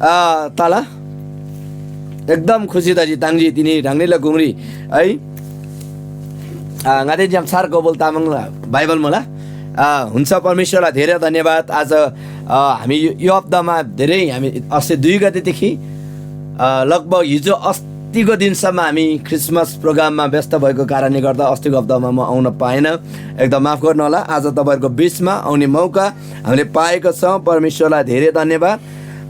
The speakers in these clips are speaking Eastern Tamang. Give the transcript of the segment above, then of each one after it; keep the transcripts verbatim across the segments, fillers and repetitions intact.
आ, तला एकदम खुसी तजी ताङ्जी तिनी ह्राङनीला गुङरी है। आ, ङादे ज्याम छार कबुल तामाङ बाइबल मुला। आ, हुन्छ, परमेश्वरलाई धेरै धन्यवाद। आज, आ, हामी यो, यो हप्तामा धेरै, हामी अस्ति दुई गतेदेखि, आ, लगभग हिजो अस्तिको दिनसम्म हामी क्रिसमस प्रोग्राममा व्यस्त भएको कारणले गर्दा अस्तिको हप्तामा म आउन पाएन। एकदम माफ गर्नु होला। आज तपाईँहरूको बिचमा आउने मौका हामीले पाएको छौँ। परमेश्वरलाई धेरै धन्यवाद।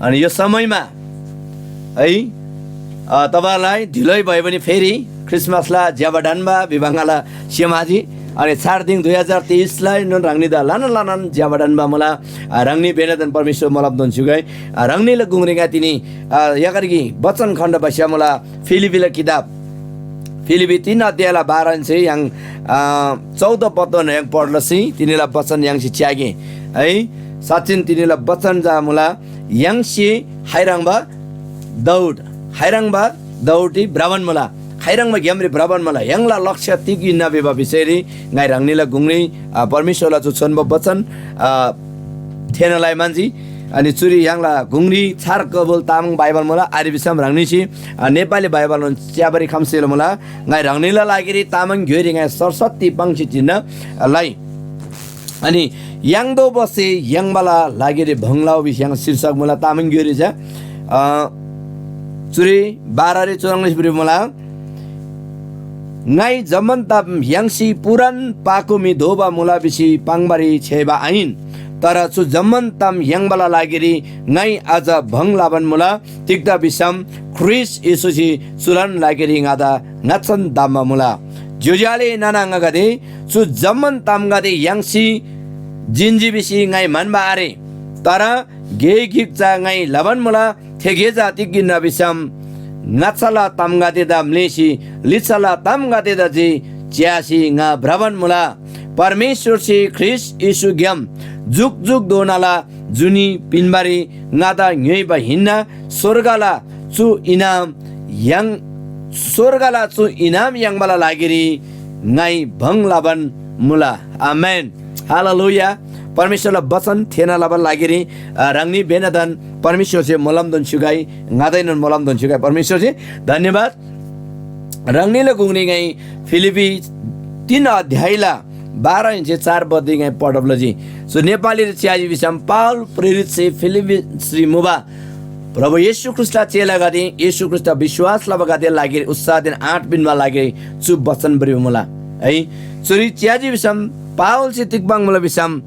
अनि यो समयमा है, अ, तपाईँहरूलाई ढिलै भए पनि फेरि क्रिसमसला ज्याबा ढन्बा विभागला सेमाजी अनि छार दिङ दुई हजार तेइसलाई नुन ह्राङनीदा लाना लानान ज्याबा ढन्बा मुला। अ, ह्राङनी बेनादन परमेश्वर मोलम दोन स्‍युगै, अ, ह्राङनीला गुङरिङा तिनी, अ, यागरगी वचन खण्ड बस्‍या मुला। फिलिपीला किताब, फिलिपी तीन अध्यायला बाह्र इन्से य्‍हाङ, अ, चौध पदन य्‍हाङ पढ्लसी तिनीला वचन य्‍हाङसे च्‍यागे है। साँच्‍चिन तिनीला वचन जा मुला। य्‍हाङसे खाइह्रङ्बा दौड, खाइह्रङ्बा दौडरी भ्रबान मुला, खाइह्रङ्बा ग्‍यामरी भ्रबान मुला, य्‍हाङला लक्ष्य तिग हिन्‍ना भिबा विषयरी ङाइ ह्राङनीला गुङरी, अ, परमेश्‍वरला चु छोन्‍बो वचन, अ, थेःना लइ म्‍हन्‍जी। अनि चुरी य्‍हाङला गुङरी छार कबुल तामाङ बाइबल मुला, आरे भिसम ह्राङनीसे, अ, नेपाली बाइबल च्‍याबारी खम्‍सेल मुला। ङाइ ह्राङनीला लागिरी तामाङ ग्‍योइरी ङाइ सरस्वती पाङ्सी जिन्‍ना लइ। अनि याङ्दो बसे याङ्बाला लागिरी भङ लउ भिसी य्‍हाङ शीर्षक मुला तामाङ ग्‍योइरी चा, अ, चुरी बाह्ररी चुह्रङ् लसी भ्रिबा मुला, ङाइ जम्‍मान ताम याङ्सी पुरान पाको म्‍हि दोबा मुला भिसी पाङ्‌बारी छ्‌याइबा आहिन, तर चु जम्‍मान ताम याङ्बाला लागिरी ङाइ अझ भङ लबान मुला। तिग्‍दा भिसम ख्रीष्‍ट येशूसे चुलान लागिरी ङादा ङाच्‍छान धम्‍बा मुला। ज्‍योज्‍यो आले नाना आङागदे, चु जम्‍मान तामगदे याङ्सी जिन्‍जी भिसी ङाइ म्‍हन्‍बा आरे, तर गे गिक चा ङाइ लबान मुला। थे गे चा तिग हिन्‍ना भिसम ङाच्‍छाला तामगदेदा म्‍लेःसी लिच्‍छाला तामगदेदा जे च्‍यासी ङा भ्रबान मुला। परमेश्‍वरसे ख्रीष्‍ट येशूग्‍याम जुकजुकधोनाला जुनी पिन्‍बारी ङादा ङ्‌योइबा हिन्‍ना। स्‍वर्गला चु इनाम य्‍हाङ, स्‍वर्गला चु इनाम याङ्बाला लागिरी ङाइ भङ लबान मुला। आमेन। हालेलुया। परमेश्‍वरला वचन थेःना लबाला लागिरी, अ, ह्राङनी बेनादन परमेश्‍वरसे मोलमदोन स्‍युगै, ङादाएनोन मोलमदोन स्‍युगै। परमेश्‍वरसे धन्यवाद। ह्राङनीला गुङरी ङाइ फिलिप्पी तीन अध्यायला बाह्र इन्चे चार पदरी ङाइ पढब लजी। चु नेपालीरी च्‍याजी भिसम पावल प्रेरितसे फिलिप्पीरी मुबा प्रभु येशू ख्रीष्‍टला चेलागदे, येशू ख्रीष्‍टदा विश्‍वास लबागदेला लागिरी उत्साहदेन आँट पिन्‍बा लागिरी चु बचन भ्रिबा मुला है। चुरी च्‍याजी भिसम पावलसे तिग पाङ्मुला भिसम,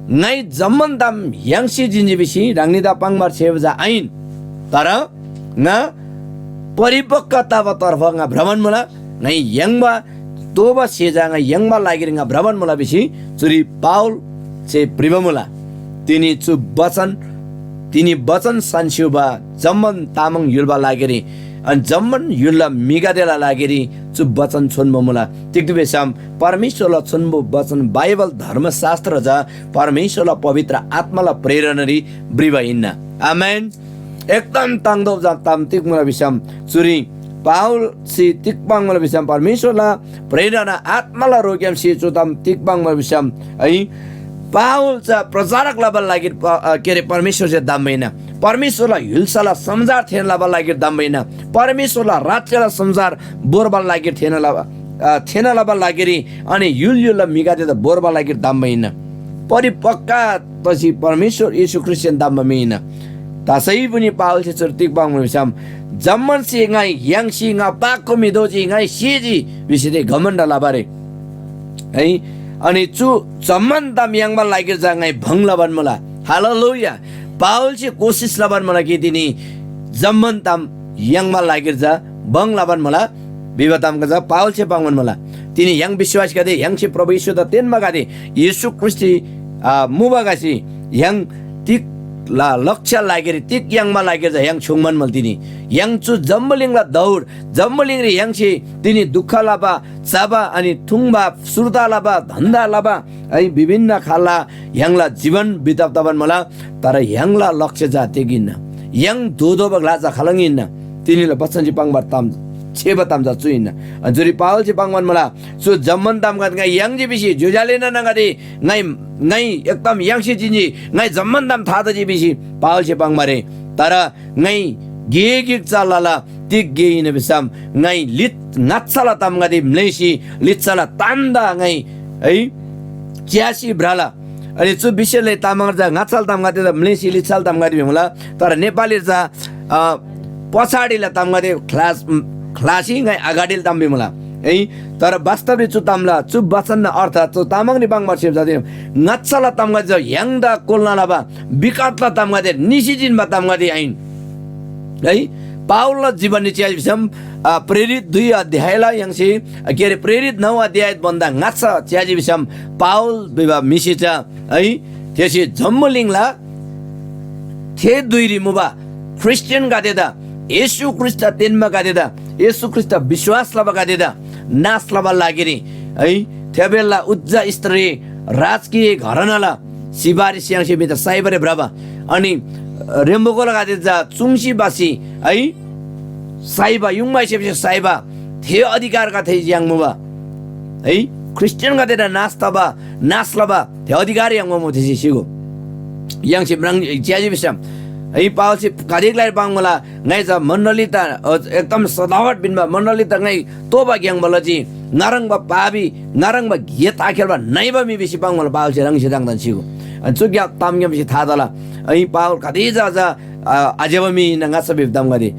ङाइ जम्‍मान ताम याङ्सी जिन्‍जी भिसी ह्राङनीदा पाङ्‌बार छ्‌याइबा चा आहिन, तर ङा परिपक्‍व तबा तर्फ ङा भ्रबान मुला। ङाइ याङ्बा तोःबा स्‍हे चा ङाइ याङ्बा लागिरी ङा भ्रबान मुला भिसी चुरी पावलसे भ्रिबा मुला। तिनी चु बचन, तिनी बचन सन्‍स्‍युबा जम्‍मान तामाङ य्‍हुलबा लागिरी, अनि जम्‍मान य्‍हुलला म्‍हिगदेला लागिरी चु बचन छोन्‍बो मुला। तिग्‍दा भिसम परमेश्‍वरला छोन्‍बो बचन बाइबल धर्मशास्‍त्र चा परमेश्‍वरला पवित्र आत्‍माला प्रेरणारी भ्रिबा हिन्‍ना। आमेन। एकदम ताङ्तोःबा ताम तिग मुला भिसम, चुरी पावलसे तिग पाङ्मुला भिसम, परमेश्‍वरला प्रेरणा आत्‍माला रोग्‍यामसे चु ताम तिग पाङ्मुला भिसम, है, पावल चा प्रचारक लबाला लागिर प-, अ, के अरे, परमेश्‍वरसे धम्‍बा हिन्‍ना। परमेश्‍वरला य्‍हुल्‍साला समाचार थेःना लबाला लागिर धम्‍बा हिन्‍ना। परमेश्‍वरला राज्‍यला समाचार भोर्बाला लागिर थेःना लबा, अ, थेःना लबाला लागिरी अनि य्‍हुल य्‍हुलला म्‍हिगदेदा भोर्बाला लागिर धम्‍बा हिन्‍ना। परिपक्‍का तसी परमेश्‍वर येशू ख्रीष्‍टसेन धम्‍बा म्‍हि हिन्‍ना। तसैपुनि पावलसे चुर तिग पाङ्बा भिसम, जम्‍मान स्‍हे ङाइ याङ्सी ङा पाको म्‍हि दोजी, ङाइ सिजी भिसी थे घमण्‍ड लबा रे। है, अनि चु जम्‍मान ताम याङ्बा लागिर चा ङाइ भङ लबान मुला। हालेलुया। पावलसे कोसिस लबान मुला कि तिनी जम्‍मान ताम याङ्बा लागिर चा भङ लबान मुला। भिबा ताम चा पावलसे पाङ्बान मुला। तिनी य्‍हाङ विश्‍वासीगदे, य्‍हाङसे प्रभु येशूदा तेन्‍बागदे, येशू ख्रीष्‍टरी, आ, मुबागसे य्‍हाङ तिग ला-, लक्ष्य लागिरी, तिग याङ्बा लागिर चा य्‍हाङ छ्‌योङ्बान मुला तिनी। य्‍हाङ चु जम्‍बुलिङला दौड, जम्‍बुलिङरी य्‍हाङसे तिनी दुःख लबा, चबा, अनि थुङ्बा, सुर्ता लबा, धन्‍दा लबा, है, विभिन्न खालला य्‍हाङला जीवन बिताब तबान मुला, तर य्‍हाङला लक्ष्य चा तिग हिन्‍ना? य्‍हाङ धोतोःबा ग्‍ला चा खालङ हिन्‍ना? तिनीला बचनसे पाङ्बा ताम, छेबा ताम चा चु हिन्‍ना। अनि चुरी पावलसे पाङ्बान मुला, चु जम्‍मान तामगदे ङाइ याङ्जी भिसी ज्‍योज्‍यो आले नानागदे, ङाइ, ङाइ एकदम याङ्सी जिन्‍जी, ङाइ जम्‍मान ताम था तजी भिसी पावलसे पाङ्बा रे। तर ङाइ गे गिक चा लला, तिग गे हिन्‍ना भिसम ङाइ लिच-, ङाच्‍छाला तामगदे म्‍लेःसी लिच्‍छाला तामदा ङाइ है च्‍यासी भ्रला। अनि चु विषयले तामाङरी चा ङाच्‍छाला तामगदे चा म्‍लेःसी लिच्‍छाला तामगदे भिमुला, तर नेपालीरी चा, अ, पछाडिला तामगदे ख्लास-, ख्लासी ङाइ अगाडिला ताम भिमुला। है, तर वास्तवरी चु तामला चु वचनना अर्थ चु तामाङरी बाङ्‌बार सेम जाति ङाच्‍छाला तामगदे चा य्‍हाङदा कोल्‍ना लबा विकटला तामगदे, निसी जिन्‍बा तामगदे आहिन। है, पावलला जीवनरी च्‍याजी भिसम, अ, प्रेरित दुई अध्यायला य्‍हाङसे, अ, के अरे, प्रेरित नौ अध्याय भन्दा ङाच्‍छा च्‍याजी भिसम पावल भिबा म्‍हिसे चा, है, थेसे जम्‍बुलिङला थे धुइरी मुबा ख्रीष्‍टियनगदेदा, येशू ख्रीष्‍टदा तेन्‍बागदेदा, येशू ख्रीष्‍टदा विश्‍वास लबागदेदा नाश लबाला लागिरी, है, थेबेला उच्‍च स्तरीय राजकीय घरानाला सिफारिस याङ्सी म्‍हिदा साइबारी भ्रबा, अनि रेम्‍बोकोलागदे चा चुङ्सी बासी, है, साइबा, युङबासे साइबा थे अधिकारगदे याङ्मुबा, है, ख्रीष्‍टियनगदेदा नाश तबा, नाश लबा थे अधिकार याङ्बा मुबा थेसे सिगो। य्‍हाङसे म्राङ च्‍याजी भिसम, है, पावलसे गादेक लाइ पाङ्मुला, ङाइ चा मण्‍डली त, अ, एकदम सजावट पिन्‍बा मण्‍डली त ङाइ तोबा ग्‍याङ्बा लजी, ङाह्रङ्बा पापी, ङाह्रङ्बा गे ताखेल्‍बा नइबा म्‍हि भिसी पाङ्‌मुला पावलसे ह्राङसे ह्राङदान सिगो। अनि चु ग्‍याप तामग्‍यामसे था तला। अनि पावल कति जा जा, अ, आज्‍यबा म्‍हि हिन्‍ना ङाच्‍छा भिबा तामगदे।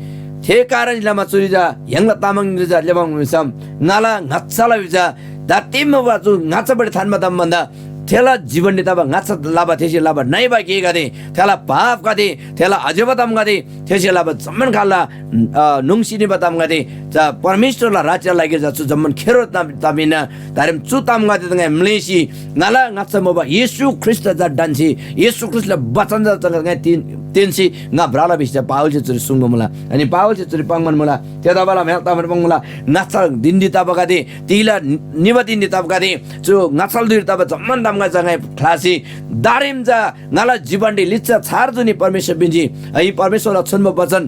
थे कारणसे लमा चुरी जा य्‍हाङला तामाङरी जा लेबाङ भिसम ङाला ङाच्‍छाला भिजा दाते मुबा चु ङाच्‍छापट्टि थान्‍बा ताम भन्‍दा थेला जीवनरी तबा ङाच्‍छा लबा थेसे लबा नइबा गेगदे, थेला पापगदे, थेला आज्‍यबा तामगदे, थेसे लबा जम्‍मान खाल्‍ला, अ, नुङ्सी निबा तामगदे चा परमेश्‍वरला राज्‍यला लागिरी चा चु जम्‍मान खेरो ताम, ताम हिन्‍ना। दारेम चु तामगदे ङाइ म्‍लेःसी ङाला ङाच्‍छा मुबा येशू ख्रीष्‍टदा चा ढन्‍सी, येशू ख्रीष्‍टला बचन चा ङाइ तेन-, तेन्‍सी ङा भ्रला भिसी चा पावलसे चुरी सुङ्बा मुला। अनि पावलसे चुरी पाङ्‌बान मुला। थेतबाला म्‍हेल तबान पाङ्‌मुला। ङाच्‍छा धिनरी तबागदे, तिगला निबा धिनरी तबागदे, चु ङाच्‍छाला धुइरी तबा जम्‍मान तामगदे चा ङाइ ख्‍लासी दारेम चा ङाला जीवनरी लिच्‍छा छार जुनी परमेश्‍वर पिन्‍जी। है, परमेश्‍वरला छुम्‍बा वचन।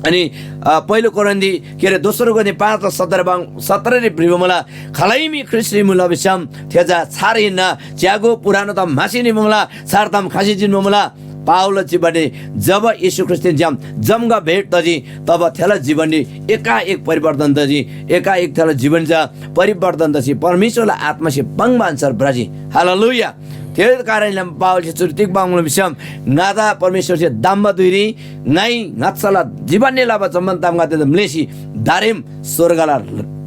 अनि, अ, पहिलो कोरिन्थी, के अरे, दोस्रो कोरिन्थी पाँच सत्र बाङ-, सत्ररी भ्रिबा मुला, खालै म्‍हि ख्रीष्‍टरी मुला भिसम थे चा छार हिन्‍ना, च्‍यागो, पुरानो ताम म्‍हासी निबा मुला, छार ताम खसी जिन्‍बा मुला। पावलला जीवनरी जब येशू ख्रीष्‍टदेन छ्‌याम जम्‍गा भेट तजी, तब थेला जीवनरी एकाएक परिवर्तन तजी। एकाएक थेला जीवन चा परिवर्तन तसी परमेश्‍वरला आत्‍मासे पाङ्बा अन्‍छार भ्रजी। हालेलुया। थे कारणले पावलसे चुरी तिग पाङ्‌मुला भिसम, ङादा परमेश्‍वरसे दाम्‍बा धुइरी ङाइ ङाच्‍छाला जीवनरी लबा जम्‍मान तामगदेदा म्‍लेःसी दारेम स्‍वर्गला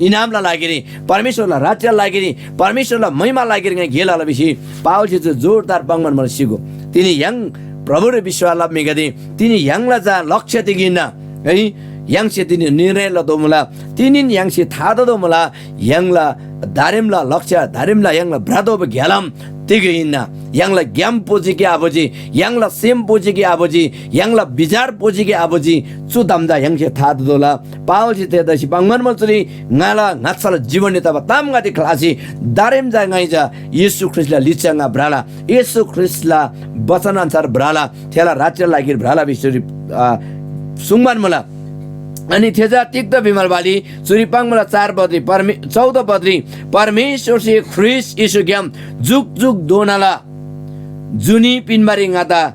इनामला लागिरी, परमेश्‍वरला राज्‍यला लागिरी, परमेश्‍वरला महिमाला लागिरी ङाइ गे लला भिसी पावलसे चु जोरदार पाङ्‌बान मुला सिगो। तिनी य्‍हाङ प्रभुरी विश्‍वास लबा म्‍हिगदे, तिनी य्‍हाङला चा लक्ष्य तिग हिन्‍ना? है, य्‍हाङसे तिनी निर्णय लतोःमुला। तिनीन य्‍हाङसे था ततोःमुला, य्‍हाङला दारेमला लक्ष्य, दारेमला य्‍हाङला भ्रतोःबा ग्‍यालाम तिग हिन्‍ना? य्‍हाङला ग्‍याम पोजी कि आपोजी? य्‍हाङला सेम पोजी कि आपोजी? य्‍हाङला विचार पोजी कि आपोजी? चु ताम चा य्‍हाङसे था ततोःला। पावलसे थेतसी पाङ्‌बान मुला चुरी, ङाला ङाच्‍छाला जीवनरी तबा तामगदे ख्‍लासी दारेम चा ङाइ चा येशू ख्रीष्‍टला लिच्‍छा ङा भ्रला। येशू ख्रीष्‍टला वचन अन्‍छार भ्रला, थेला राज्‍यला लागिरी भ्रला भिसी चुरी, आ, सुङ्बान मुला। अनि थे चा तिग्‍दा भिमल बाली चुरी पाङ्‌मुला चार पदरी परमे-, चौध पदरी परमेश्‍वरसे ख्रीष्‍ट येशूग्‍याम जुकजुकधोनाला जुनी पिन्‍बारी ङादा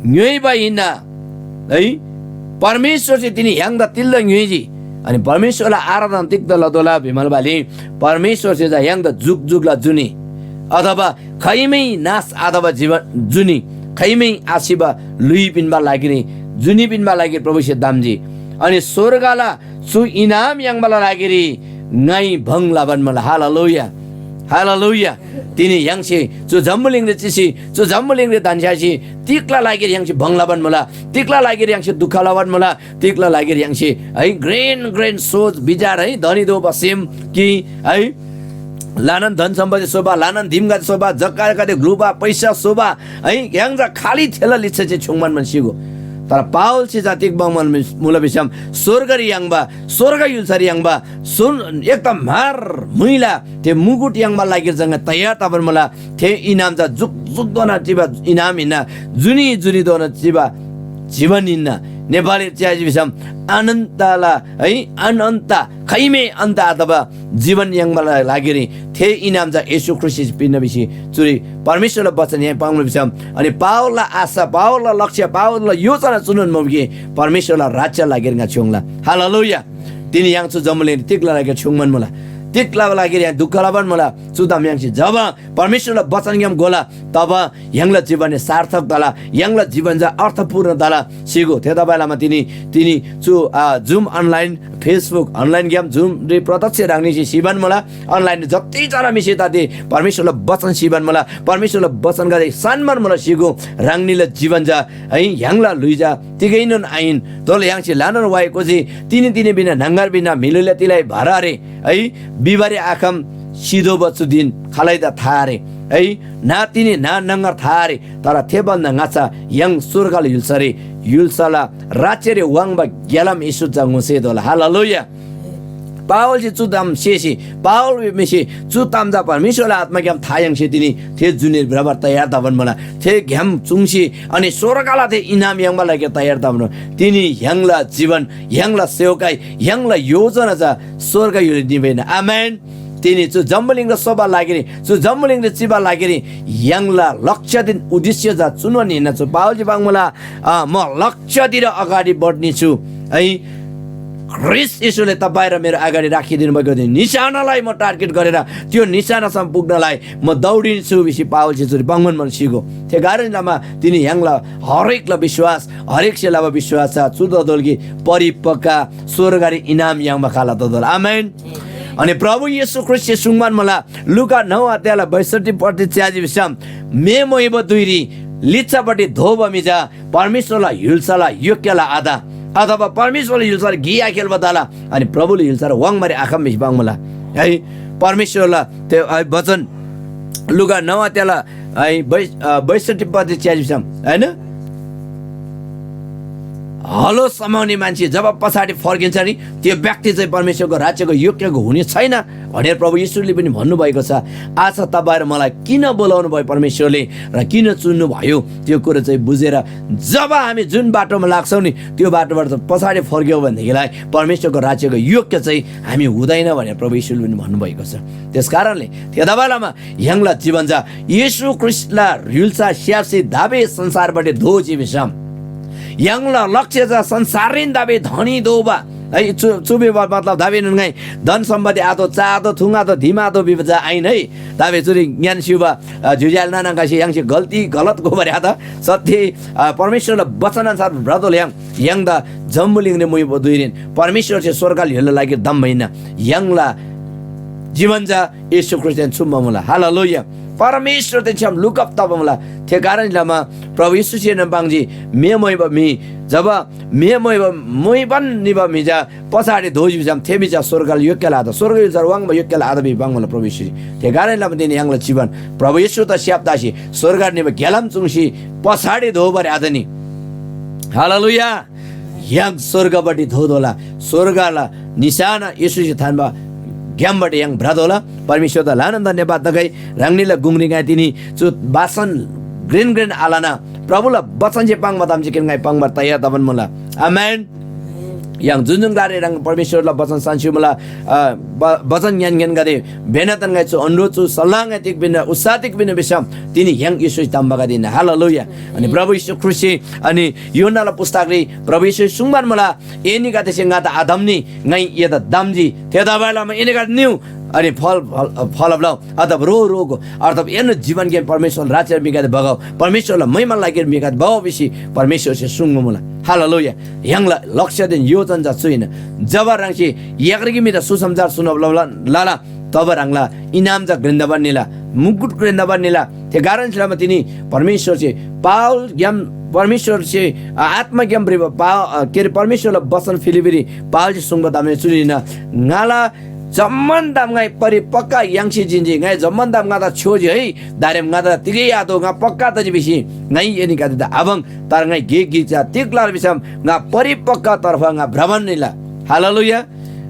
ङ्‌योइबा हिन्‍ना है। परमेश्‍वरसे तिनी य्‍हाङदा तिल्‍दा ङ्‌योइजी? अनि परमेश्‍वरला आराधना तिग्‍दा लतोःला भिमल बाली परमेश्‍वरसे चा य्‍हाङदा जुकजुकला जुनी अथवा खाइमै नाश आतबा जीवन जुनी, खाइमै आसिबा ल्‍हुइ पिन्‍बा लागिरी, जुनी पिन्‍बा लागिरी प्रभुसे दाम्‍जी। अनि स्‍वर्गला चु इनाम याङ्बाला लागिरी ङाइ भङ लबान मुला। Hallelujah, hallelujah. तिनी य्‍हाङसे चु जम्‍बुलिङरी चिसी, चु जम्‍बुलिङरी धन्‍छ्‌यासी तिग्‍ला लागिरी य्‍हाङसे भङ लबान मुला? तिग्‍ला लागिरी य्‍हाङसे दुःख लबान मुला? तिग्‍ला लागिरी य्‍हाङसे, है, घ्रेन घ्रेन सोच विचार, है, धनी दोबा सेम कि, है, ल्‍हानान धन सम्‍पत्ति स्‍होबा, ल्‍हानान दिमगदे स्‍होबा, जग्‍गागदे ग्‍लुबा, पैसा स्‍होबा, है, य्‍हाङ चा खालि थेला लिच्‍छा जे छुङ्बान मन सिगो। तर पावलसे चा तिग बङ्‌बान मुला भिसम, स्‍वर्गरी याङ्बा, स्‍वर्ग य्‍हुल्‍सारी याङ्बा, सुन एकदम म्‍हार म्‍हुइला थे मुकुट याङ्बा लागिर चा ङा तयार तबान मुला। थे इनाम चा जुकजुकधोना चिबा इनाम हिन्‍ना, जुनी जुनीधोना चिबा जीवन हिन्‍ना। नेपाली च्याजी भिसम अनन्तला है, अनन्त, खैमे अन्त अथवा जीवन याङ्बाला लागिरी थे इनाम चा येशू ख्रीष्‍टसे पिन्‍ना भिसी चुरी परमेश्‍वरला वचन य्‍हाङ पाङ्बा भिसम। अनि पावलला आशा, पावलला लक्ष्य, पावलला योजना चुनोन मुबा कि परमेश्‍वरला राज्‍य लागिरी ङा छ्‌योङ्ला। हालेलुया। तिनी य्‍हाङ चु जम्‍बुलिङ तिगला लागिरी छ्‌योङ्बान मुला, तिगला लागिरी य्‍हाङ दुःख लबान मुला। चु ताम य्‍हाङसे जब परमेश्‍वरला वचनग्‍याम घोला, तब य्‍हाङला जीवन सार्थक तला, य्‍हाङला जीवन चा अर्थपूर्ण तला। सिगो, थेतबासेलमा तिनी, तिनी चु, आ, Zoom online, Facebook online game Zoom रे प्रत्यक्ष ह्राङनीसे सिबान मुला। Online जति जना म्‍हिसे ताते परमेश्‍वरला वचन सिबान मुला, परमेश्‍वरला वचनगदे सानबान मुला। सिगो, ह्राङनीला जीवन चा है, य्‍हाङला ल्‍हुइ चा तिगैनोन आहिन। तोल य्‍हाङसे ल्‍हानान वाइ कोजी, तिनी तिनी बिना न्‍हङगर बिना म्‍हिलुइला तिलाइ भर आरे है, बिबारी आखम सिधोबा चु दिन खालैदा था आरे है, ना तिनी ना न्‍हङगर था आरे, तर थे भन्‍दा ङाच्‍छा य्‍हाङ स्‍वर्गला य्‍हुल्‍सारी य्‍हुल्‍साला राज्‍यरी वाङ्बा ग्‍यालाम येशू चा ङोसेतोःला। हालेलुया। पावलसे चु ताम सेसी, पावल भिबा म्‍हिसे चु ताम चा परमेश्‍वरला आत्‍माग्‍याम था याङ्सी तिनी थे जुनीर भ्रबार तयार तबान मुला। थे ग्‍याम चुङ्सी अनि स्‍वर्गला थे इनाम याङ्बा लागिर तयार तबान मुला। तिनी य्‍हाङला जीवन, य्‍हाङला सेवकाई, य्‍हाङला योजना चा स्‍वर्ग य्‍हुलरी निबा हिन्‍ना। आमेन। तिनी चु जम्‍बुलिङरी सोबा लागिरी, चु जम्‍बुलिङरी चिबा लागिरी य्‍हाङला लक्ष्यदेन उद्देश्य चा चुनोन हिन्‍ना। चु पावलसे पाङ्मुला, अ, म लक्ष्यतिर अगाडि बढ्ने छु है। ख्रीष्‍ट येशूले तपाईँ र मेरो अगाडि राखिदिनु भएको त्यो निशानालाई म टार्गेट गरेर त्यो निशानासम्म पुग्नलाई म दौडिन्छु भिसी पावलसे चुरी पाङ्‌बान मुला। सिगो, थे कारण लमा तिनी य्‍हाङला हरेकला विश्वास, हरेकसे लबा विश्वास चा चु ततोल कि परिपक्का स्वर्गरी इनाम याङ्बा खाला ततोल। आमेन। अनि प्रभु येशू ख्रीष्‍टसे सुङ्बान मुला, लुका नौ अध्यायला बैसठ्ठी पट्टि च्याजी भिसम, मे मोइबा धुइरी लिच्‍छापट्टि धोबा म्‍हि चा परमेश्‍वरला य्‍हुल्‍साला योग्‍यला आत, अथवा परमेश्‍वरला य्‍हुल्‍साला गे आखेल्‍बा तला, अनि प्रभुला य्‍हुल्‍साला वाङ्बारी आखम भिसी पाङ्मुला। है, परमेश्‍वरला त्यो, है, वचन लुका नौ अध्यायला, है, बै-, अ, बैसठ्ठी पद च्याजी भिसम, होइन? हलो समाउने मान्छे जब पछाडि फर्किन्छ नि, त्यो व्यक्ति चाहिँ परमेश्वरको राज्यको योग्यको हुने छैन भनेर प्रभु येशूले पनि भन्नुभएको छ। आज तपाईँ र मलाई किन बोलाउनु भयो परमेश्वरले र किन चुन्नु भयो, त्यो कुरो चाहिँ बुझेर जब हामी जुन बाटोमा लाग्छौँ नि, त्यो बाटोबाट चाहिँ पछाडि फर्क्यौँ भनेदेखिलाई परमेश्वरको राज्यको योग्य चाहिँ हामी हुँदैन भनेर प्रभु येशूले पनि भन्नुभएको छ। त्यस कारणले थेतबालामा य्‍हाङला जीवन चा येशू ख्रीष्‍टला य्‍हुल्‍सा स्‍याप्‍सी दाबे संसारपट्टि दोःजी भिसम। य्‍हाङला लक्ष्य चा संसाररीन दाबे धनी दोबा। है, चु, चु भिबा मतलब दाबेनोन ङाइ धन सम्‍पत्ति आतो, चा आतो, थुङ आतो, धिम आतो भिबा चा आइन है। दाबे चुरी ङ्‌यान स्‍युबा, अ, ज्‍योज्‍याल नाना ङाइसे य्‍हाङसे गल्ती, गलत गोबारी आत। सत्य, अ, परमेश्‍वरला वचन अनुसार भ्रतोल य्‍हाङ, य्‍हाङदा जम्‍बुलिङरी मुइबो धुइरीन परमेश्‍वरसे स्‍वर्गल य्‍होला लागिर धम्‍बा हिन्‍ना। य्‍हाङला जीवन चा येशू ख्रीष्‍टदेन छुम्‍बा मुला। हालेलुया। परमेश्‍वरदेन छ्‌याम लुकअप तबा मुला। थे कारण लमा प्रभु येशूसेनोन पाङ्जी, मे मोइबा म्‍हि, जब मे मोइबा, मोइबान निबा म्‍हि चा पछाडि दोःजी भिसम, थे म्‍हि चा स्‍वर्गला योग्यला आत, स्‍वर्गला य्‍हुल्‍सारी वाङ्बा योग्यला आत भिसी पाङ्मुला प्रभु येशूसे। थे कारण लमा तिनी य्‍हाङला जीवन प्रभु येशूदा स्‍याप्‍तासी स्‍वर्गरी निबा ग्‍यालाम चुङ्सी पछाडि दोःबारी आतनी। हालेलुया। य्‍हाङ स्‍वर्गपट्टि धोतोःला। स्‍वर्गला निशाना येशूसे थान्‍बा ग्‍यामपट्टि य्‍हाङ भ्रतोःला। परमेश्‍वरदा ल्‍हानान धन्‍यवाद तगै। ह्राङनीला गुङरी ङाइ तिनी चु भाषण घ्रेन घ्रेन आलना प्रभुला वचन जे पाङ्बा ताम जे किन ङाइ पाङ्बार तयार तबान मुला। आमेन। य्‍हाङ जुन जुन ग्‍लारी ह्राङ परमेश्‍वरला वचन सान्‍स्‍यु मुला, अ, ब-, वचन ङ्‌यान ङ्‌यान गदे भेनातन ङाइ चु अनुरोध चु सल्लाह ङाइ तिग बिना उत्साह तिग बिना भिसम तिनी य्‍हाङ येशूसे धम्‍बागदे हिन्‍ना। हालेलुया। अनि प्रभु येशू ख्रीष्‍टसे अनि यूहन्‍नाला पुस्तकरी प्रभु येशूसे सुङ्बान मुला, एनीगदेसे ङादा आधम्‍नी, ङाइ एदा धम्‍जी। थेतबासेलमा एनीगदे निउ, अनि फल, फल, फलब लउ, अथवा रो रोगो, अथवा एन्‍नो जीवनग्‍याम परमेश्‍वरला राज्‍यरी म्‍हिगदे बगउ, परमेश्‍वरला महिमाला लागिरी म्‍हिगदे बगउ भिसी परमेश्‍वरसे सुङ्बा मुला। हालेलुया। य्‍हाङला लक्ष्यदेन योजना चा चु हिन्‍ना। जब ह्राङसे य्‍हाङरी म्‍हिदा सुसमाचार सुनब लला, लला, तब ह्राङला इनाम चा घ्रेन्‍दाबान निला, मुकुट घ्रेन्‍दाबान निला। थे कारण लमा तिनी परमेश्‍वरसे पावलग्‍याम, परमेश्‍वरसे, अ, आत्‍माग्‍याम भ्रिबा पाव-, अ, के अरे, परमेश्‍वरला वचन फिलिपीरी पावलसे सुङ्बा ताम चुरी हिन्‍ना, ङाला जम्‍मान ताम ङाइ परिपक्‍का याङ्सी जिन्‍जी, ङाइ जम्‍मान ताम ङादा छ्‌योजी है, दारेम ङादा तिगै आतोः, ङा पक्‍का तजी भिसी ङाइ एनीगदेदा आपाङ्, तर ङाइ गिक गिक चा तिग लला भिसम ङा परिपक्‍का तर्फ ङा भ्रबान निला। हालेलुया।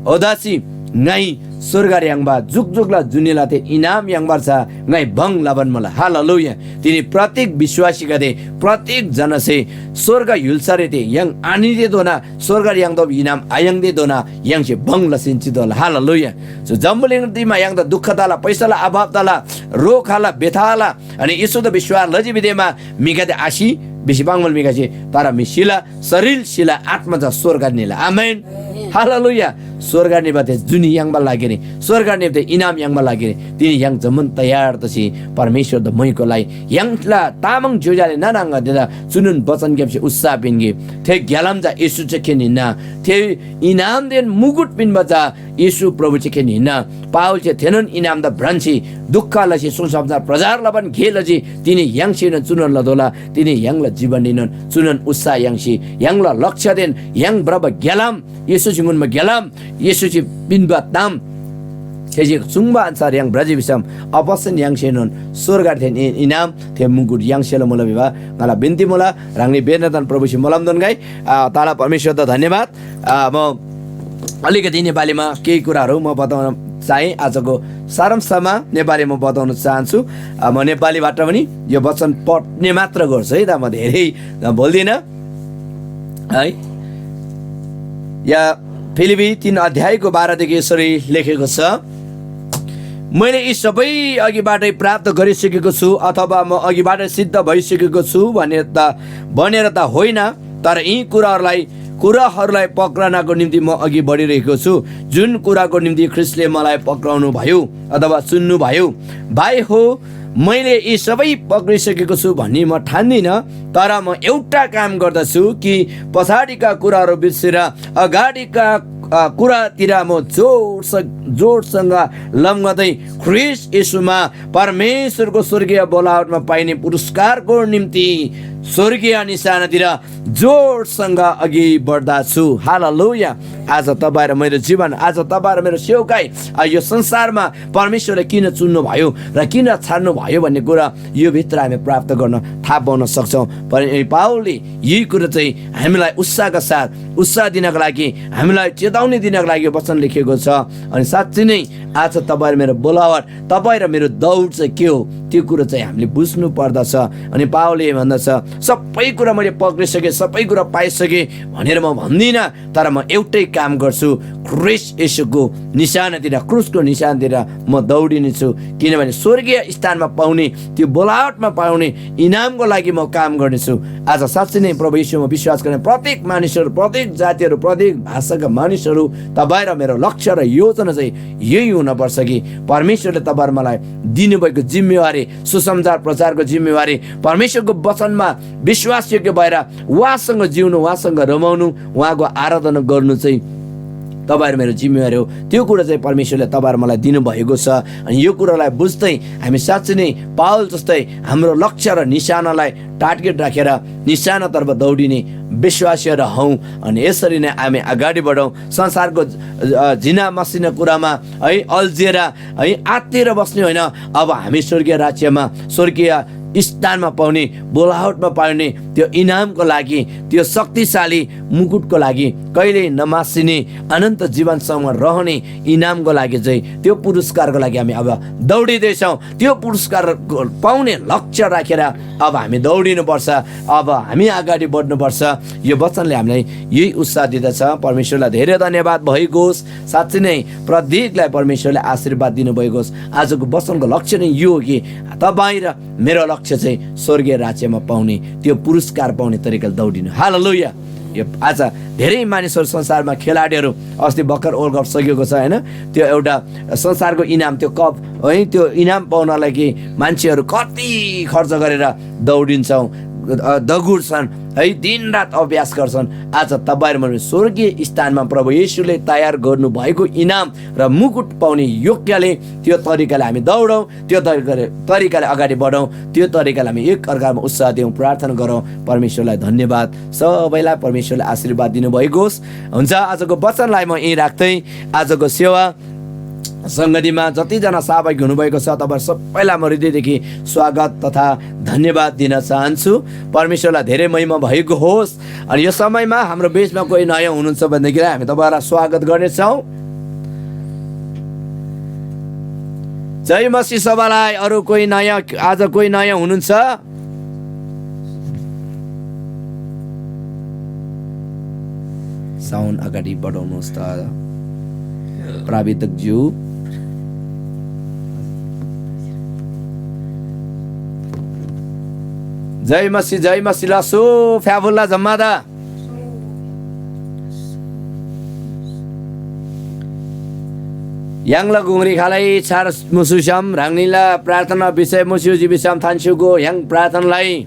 ओदासी ङाइ स्‍वर्गरी याङ्बा जुकजुकला जुनीला थे इनाम याङ्बार चा ङाइ भङ लबान मुला। हालेलुया। तिनी प्रत्येक विश्‍वासीगदे, प्रत्येक जनसे स्‍वर्ग य्‍हुल्‍सारी थे य्‍हाङ आनितेधोना, स्‍वर्गरी याङ्तोःबा इनाम आयाङ्तेधोना य्‍हाङसे भङ लसीन चितोःला। हालेलुया। चु जम्‍बुलिङरी तिमा य्‍हाङदा दुःख तला, पैसाला अभाव तला, रोग खला, बेथा आला, अनि येशूदा विश्‍वास लजी भिदेमा म्‍हिगदे आसि भिसी पाङ्‌मुला म्‍हिगदेसे, तर म्‍हि सिला, शरीर सिला, आत्मा चा स्‍वर्गरी निला। आमेन। हालेलुया। स्‍वर्गरी निबा थे जुनी याङ्बा लागिरी, स्‍वर्गरी निबा थे इनाम याङ्बा लागिरी तिनी य्‍हाङ जम्‍मान तयार तसी परमेश्‍वरदा मोइको लाइ य्‍हाङला तामाङ ज्‍योज्‍याले नाना आङागदेदा चुनोन बचनग्‍यामसे उत्साह पिन्‍गे। थे ग्‍यालाम चा येशू चा खेन हिन्‍ना। थे इनामदेन मुकुट पिन्‍बा चा येशू प्रभु चा खेन हिन्‍ना। पावलसे थेनोन इनामदा भ्रान्‍सी दुःख लसी सुसमाचार प्रचार लबान गे लजी। तिनी य्‍हाङसेनोन चुनोन लतोःला। तिनी य्‍हाङला जीवनरीनोन चुनोन उत्साह याङ्सी य्‍हाङला लक्ष्यदेन य्‍हाङ भ्रबा ग्‍यालाम, येशूसे ङुन्‍बा ग्‍यालाम, येशूसे पिन्‍बा ताम थेसे सुङ्बा अन्‍छार य्‍हाङ भ्रजी भिसम अपस्‍टन य्‍हाङसेनोन स्‍वर्गरी थे इ-, इनाम थे मुकुट य्‍हाङसेला मुला भिबा ङाला बिन्‍ती मुला। ह्राङनी बेनादन प्रभुसे मोलम दोन्‍गै, आ, ताला परमेश्‍वरदा धन्‍यवाद। आ, म अलिकति नेपालीमा केही कुराहरू म बताउन चाहेँ। आजको सारांशमा नेपालीमा बताउन चाहन्छु। आ, म नेपालीबाट पनि यो वचन पढ्ने मात्र गर्छु है त, म धेरै बोल्दिनँ है। या फिलिप्पी तीन अध्यायको बाह्रदेखि यसरी लेखेको छ, मैले यी सबै अघिबाटै प्राप्त गरिसकेको छु अथवा म अघिबाटै सिद्ध भइसकेको छु भनेर त, भनेर त होइन, तर यी कुराहरूलाई, कुराहरूलाई पक्रनाको निम्ति म अघि बढिरहेको छु, जुन कुराको निम्ति ख्रीष्‍टले मलाई पक्राउनु भयो अथवा चुन्नु भयो। भाइ हो, मैले यी सबै पक्रिसकेको छु भन्ने म ठान्दिनँ, तर म एउटा काम गर्दछु कि पछाडिका कुराहरू बिर्सेर अगाडिका, अ, कुरातिर म जोडस-, जोडसँग लम्गदै ख्रीष्‍ट येशूमा परमेश्‍वरको स्‍वर्गीय बोलावटमा पाइने पुरस्‍कारको निम्ति स्‍वर्गीय निशानातिर जोडसँग अघि बढ्दा छु। हालेलुया। आज तपाईँ र मेरो जीवन, आज तपाईँ र मेरो सेवकाई, आ, यो संसारमा परमेश्‍वरले किन चुन्नु भयो र किन छाड्नु भयो भन्ने कुरा यो भित्र हामी प्राप्त गर्न थाहा पाउन सक्छौँ। पर पावलले यी कुरा चाहिँ हामीलाई उत्साहका साथ, उत्साह दिनको लागि, हामीलाई चेतावनी दिनको लागि यो वचन लेखेको छ। अनि साँच्चै नै आज तपाईँ र मेरो बोलावट, तपाईँ र मेरो दौड चाहिँ के हो, त्यो कुरो चाहिँ हामीले बुझ्नु पर्दछ। अनि पावलले भन्दछ, सबै कुरा मैले पक्रिसकेँ, सबै कुरा पाइसकेँ भनेर म भन्दिनँ, तर म एउटै काम गर्छु, ख्रीष्‍ट येशूको निशानातिर, क्रुसको निशानातिर म दौडिने छु, किनभने स्वर्गीय स्थानमा पाउने, त्यो बोलावटमा पाउने इनामको लागि म काम गर्नेछु। आज साँच्चै नै प्रभु येशूमा विश्वास गर्ने प्रत्येक मानिसहरू, प्रत्येक जातिहरू, प्रत्येक भाषाका मानिसहरू, तपाईँ र मेरो लक्ष्य र योजना चाहिँ यही हुनपर्छ कि परमेश्वरले तपाईँ र मलाई दिनुभएको जिम्मेवारी, सुसमाचार प्रचारको जिम्मेवारी, परमेश्वरको वचनमा विश्वासयोग्य भएर उहाँसँग जिउनु, उहाँसँग रमाउनु, उहाँको आराधना गर्नु चाहिँ तपाईँ र मेरो जिम्मेवारी हो। त्यो कुरा चाहिँ परमेश्वरले तपाईँ र मलाई दिनुभएको छ। अनि यो कुरालाई बुझ्दै हामी साँच्चै नै पावल जस्तै हाम्रो लक्ष्य र निशानालाई टार्गेट राखेर निशानातर्फ दौडिने विश्वासीहरू हौँ। अनि यसरी नै हामी अगाडि बढौँ। संसारको, अ, झिना मसिना कुरामा है अल्झिएर है आत्तिएर बस्ने होइन। अब हामी स्वर्गीय राज्यमा, स्वर्गीय स्थानमा पाउने, बोलावटमा पाउने त्यो इनामको लागि, त्यो शक्तिशाली मुकुटको लागि, कहिल्यै नमासिने अनन्त जीवनसम्म रहने इनामको लागि चाहिँ, त्यो पुरस्कारको लागि हामी अब दौडिँदैछौँ। त्यो पुरस्कार पाउने लक्ष्य राखेर अब हामी दौडिनुपर्छ, अब हामी अगाडि बढ्नुपर्छ। यो वचनले हामीलाई यही उत्साह दिँदछ। परमेश्वरलाई धेरै धन्यवाद भएको होस्। साँच्चै नै प्रत्येकलाई परमेश्वरले आशीर्वाद दिनुभएको होस्। आजको वचनको लक्ष्य नै यो हो कि तपाईँ र मेरो लक्ष्य चाहिँ स्वर्गीय राज्यमा पाउने, त्यो पुरस्कार पाउने तरिकाले दौडिनु। हालेलुया। यो आज धेरै मानिसहरू संसारमा खेलाडीहरू, अस्ति भर्खर वर्ल्ड कप सकिएको छ, होइन? त्यो एउटा संसारको इनाम, त्यो कप है, त्यो इनाम पाउनलाई कि मान्छेहरू कति खर्च गरेर दौडिन्छौँ, अ, दगुर्छन् है, दिनरात अभ्यास गर्छन्। आज तपाईँ र मैले स्वर्गीय स्थानमा प्रभु येशूले तयार गर्नुभएको इनाम र मुकुट पाउने योग्यले त्यो तरिकाले हामी दौडौँ, त्यो तरिकाले, तरिकाले अगाडि बढौँ, त्यो तरिकाले हामी एक अर्कामा उत्साह दिउँ, प्रार्थना गरौँ। परमेश्वरलाई धन्यवाद, सबैलाई परमेश्वरले आशीर्वाद दिनुभएको होस्। हुन्छ, आजको वचनलाई म यहीँ राख्दै आजको सेवा सङ्गतिमा जतिजना सहभागी हुनुभएको छ, तपाईँ सबैलाई म हृदयदेखि स्वागत तथा धन्यवाद दिन चाहन्छु। परमेश्वरलाई धेरै महिमा भएको होस्। अनि यो समयमा हाम्रो बिचमा कोही नयाँ हुनुहुन्छ भनेदेखि हामी तपाईँलाई स्वागत गर्नेछौँ। जय मसीह सभालाई। अरू कोही नयाँ, आज कोही नयाँ हुनुहुन्छ? साउन्ड अगाडि बढाउनुहोस् त, प्राविधिक ज्यू। जय मसीह, जय मसीह। लासो फ्याफुल्ला जम्मादा। य्‍हाङला गुङरी खालै छार मुसुस्‍याम ह्राङनीला प्रार्थना विषय मुस्‍युजी भिसम थान्‍स्‍युगो य्‍हाङ प्रार्थना लइ।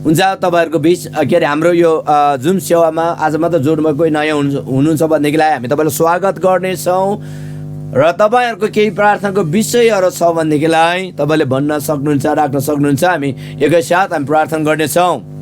हुन्छ, तपाईँहरूको बिच, अ, के अरे, हाम्रो यो, अ, जुम सेवामा आज मात्र जोड्नुमा कोही नयाँ हुनु-, हुनुहुन्छ भनेदेखिलाई हामी तपाईँलाई स्वागत गर्नेछौँ र तपाईँहरूको केही प्रार्थनाको विषयहरू छ भनेदेखिलाई तपाईँले भन्न सक्नुहुन्छ, राख्न सक्नुहुन्छ। हामी एकैसाथ हामी प्रार्थना गर्नेछौँ।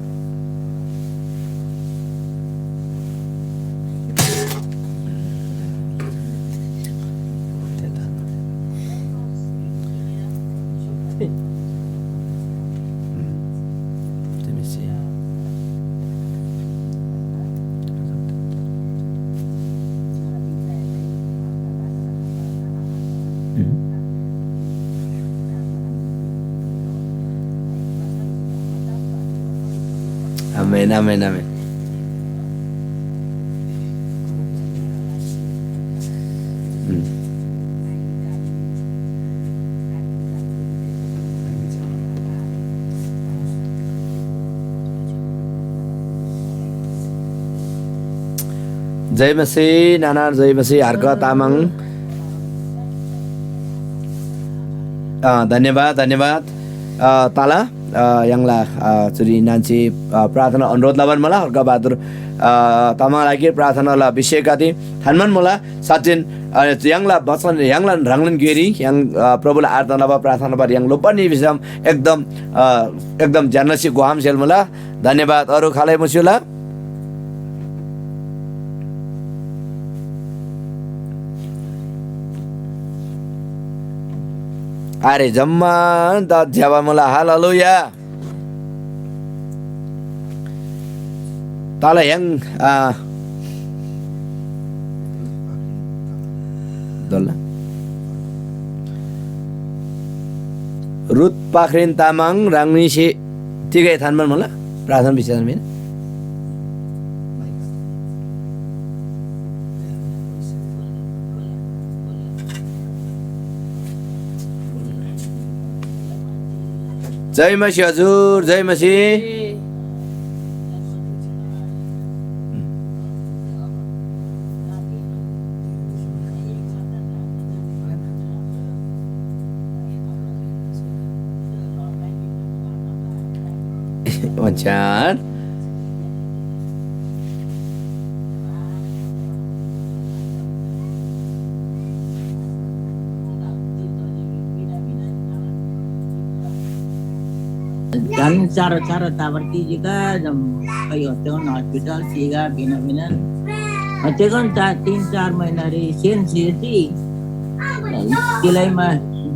आमेन, आमेन, आमेन। जय मसीह नाना, जय मसीह हर्क तामाङ। अ, धन्यवाद, धन्यवाद। अ, तला, अ, य्‍हाङला, अ, चुरी नान्‍सी, अ, प्रार्थना अनुरोध लबान मला हर्क बहादुर, अ, तामाङ लागि प्रार्थनाला विषयगदे थान्‍बान मुला। साँच्‍चिन, अ, य्‍हाङला वचन, य्‍हाङला ह्राङलान गेरी य्‍हाङ, अ, प्रभुला आराधना लबा, प्रार्थना लबा य्‍हाङ लोप्‍बानी भिसम एकदम, अ, एकदम ज्‍यानसी गोहाम सेल मुला। धन्यवाद। अरू खालै मुस्‍युला? अरे, जम्‍मान त ज्‍यबा मुला। हालेलुया। तला य्‍हाङ, आ, दोल्ला। रुत पाख्रेन तामाङ ह्राङनीसे तिगै थान्‍बान मुला? प्रार्थना विषयमा मिन। जय मसीह हजुर, जय मसीह। ओछ्यान। झन चारो चारो ताबर तिजीका जम खै होते हन हॉस्पिटल सीगा बिना बिना। होते कौन चार, तीन चार महीना रे सेन सी थी। सिलाईमा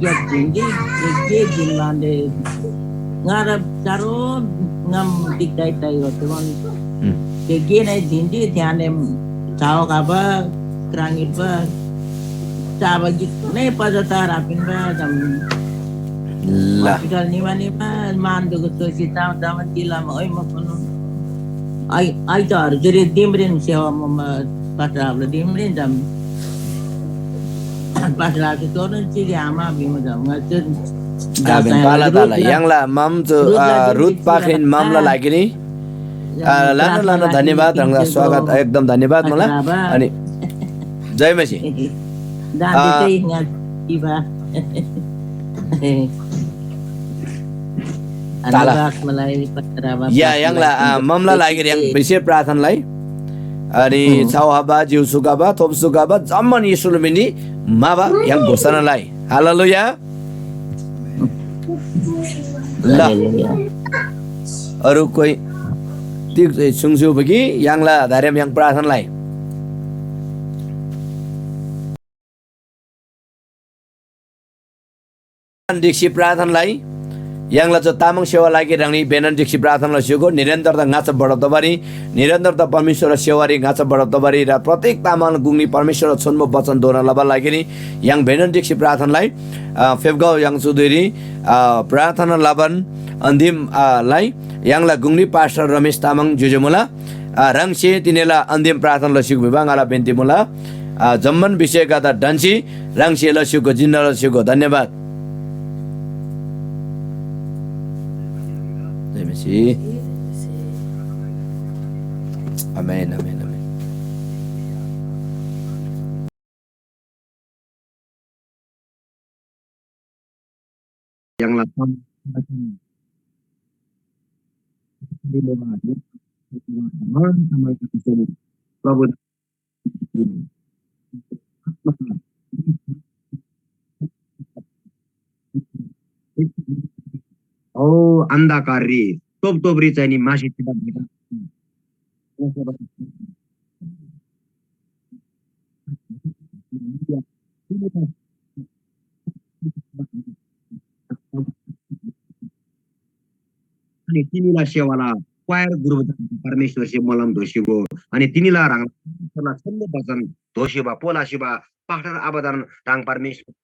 गैप झिन्जी, एक जे झिन लांदे। ङारा चारो ङम टिक टाइट टाइट होते कौन। हम्म। ते गे नै झिन्जी ध्यान एम चाहो खाबा, क्रांगिबा, चाबा गिक नै पजता रापिनबा जम। ला। हॉस्पिटल निमा निमा मान दुगु सोसी चाम चाम तिलाम ओइ मखनु। आई, आई त हर जरी दिमरिन सेवा मम्मा पास्टर आपला दिमरिन जम। पास्टर आपला तोरन चिगे आमा बिमो जम। ङा चु आबेन ताला ताला। य्‍हाङला माम चु, आ, रुत पाखेन मामला लागिनी। आ, लानो, लानो धन्यवाद, ह्राङलाई स्वागत, एकदम धन्यवाद मला। अनि जय मसीह। आ, ताला। या, य्‍हाङला, आ, मामला लागिरी य्‍हाङ विशेष प्रार्थनालाई। अनि छाउ हबा, जिउ सुकाबा, थोप सुकाबा, जम्‍मान येशूला मिनरी माबा य्‍हाङ घोषणालाई। हालेलुया। ल। हालेलुया। अरू कोही तिग सुङसु कि य्‍हाङला धर्म य्‍हाङ प्रार्थनालाई। ढिक्‍सी प्रार्थनालाई। य्‍हाङला च तामाङ सेवा लागि ह्राङनी बेनन ढिक्सी प्रार्थना लस्‍युगो, निरन्तरता ङाच्‍छा बढब तबारी, निरन्तरता परमेश्‍वरला सेवारी ङाच्‍छा बढब तबारी र प्रत्येक तामाङ गुङनी परमेश्‍वरला छोन्‍बो वचन धोना लबा लागिरी य्‍हाङ बेनन ढिक्सी प्रार्थनालाई, अ, फेप्‍गौ य्‍हाङ चु धुइरी, अ, प्रार्थना लबान अन्तिम, अ, लाई य्‍हाङला गुङनी पास्टर रमेश तामाङ ज्‍योज्‍यो मुला। अ, ह्राङसे तिनीला अन्तिम प्रार्थना लस्‍युगो भिबा ङाला बिन्‍ती मुला। अ, जम्‍मान विषयगदा ढन्‍सी ह्राङसे लस्‍युगो, जिन्‍ना लस्‍युगो। धन्‍यवाद। जय मसीह। आमेन, आमेन, आमेन। य्‍हाङला प्रभु ओ अन्धकाररी तोप तोपरी चाहिँ नि मासी चिबा अनि तिनीला सेवाला क्वायर गुरुबदा परमेश्‍वरसे मोलम दोषीगो। अनि तिनीला ह्राङला छन्‍दो वचन दोषीबा पोला सिबा पास्टर आबादान ह्राङ परमेश्‍वर